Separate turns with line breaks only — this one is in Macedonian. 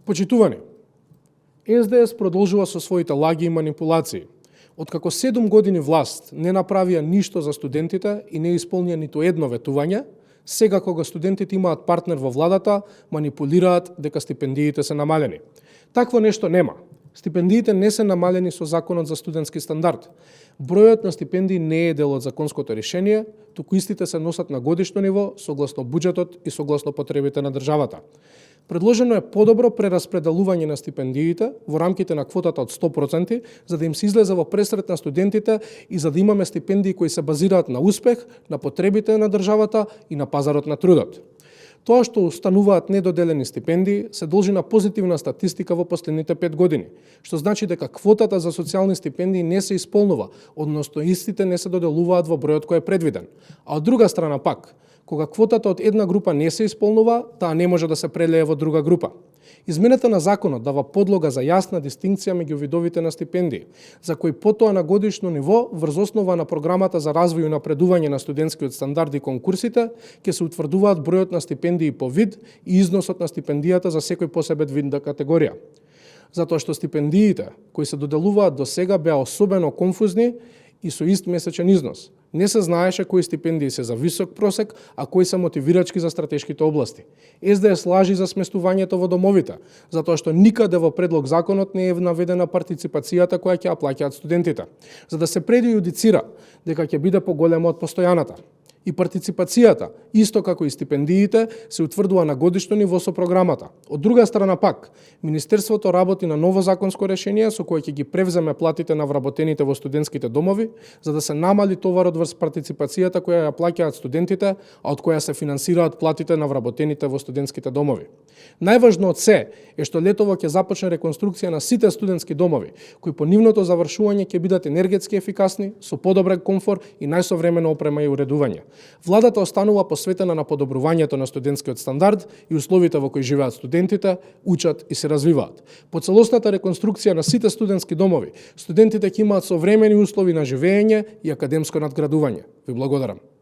Почитувани, СДС продолжува со своите лаги и манипулации. Откако 7 години власт не направија ништо за студентите и не исполнија ниту едно ветување, сега кога студентите имаат партнер во владата, манипулираат дека стипендиите се намалени. Такво нешто нема. Стипендиите не се намалени со Законот за студентски стандард. Бројот на стипендии не е дел од законското решение, туку истите се носат на годишно ниво, согласно буџетот и согласно потребите на државата. Предложено е подобро прераспределување на стипендиите во рамките на квотата од 100%, за да им се излезе во пресрет на студентите и за да имаме стипендии кои се базираат на успех, на потребите на државата и на пазарот на трудот. Тоа што устануваат недоделени стипендии се должи на позитивна статистика во последните 5 години, што значи дека квотата за социјални стипендии не се исполнува, односно истите не се доделуваат во бројот кој е предвиден. А од друга страна пак, кога квотата од една група не се исполнува, таа не може да се прелее во друга група. Измената на законот дава подлога за јасна дистинкција меѓу видовите на стипендии, за кои потоа на годишно ниво, врз основа на програмата за развој и напредување на студентскиот стандард и конкурсите, ќе се утврдуваат бројот на стипендии по вид и износот на стипендијата за секој посебен вид на категорија. Затоа што стипендиите кои се доделуваат до сега беа особено конфузни и со ист месечен износ. Не се знаеше кои стипендии се за висок просек, а кои се мотивирачки за стратешките области. СДС лажи за сместувањето во домовите, затоа што никаде во предлог законот не е наведена партиципацијата која ќе ја плаќаат студентите, за да се предијудицира дека ќе биде поголема од постојаната. И партиципацијата, исто како и стипендиите, се утврдува на годишно ниво со програмата. Од друга страна пак, Министерството работи на ново законско решение со кое ќе ги превземе платите на вработените во студентските домови, за да се намали товарот врз партиципацијата која ја плаќаат студентите, а од која се финансираат платите на вработените во студентските домови. Најважно од се е што летово ќе започне реконструкција на сите студентски домови, кои по нивното завршување ќе бидат енергетски ефикасни, со подобрен комфор и најсовремена опрема и уредување. Владата останува посветена на подобрувањето на студентскиот стандард и условите во кои живеат студентите, учат и се развиваат. По целосната реконструкција на сите студентски домови, студентите ќе имаат современи услови на живење и академско надградување. Ви благодарам.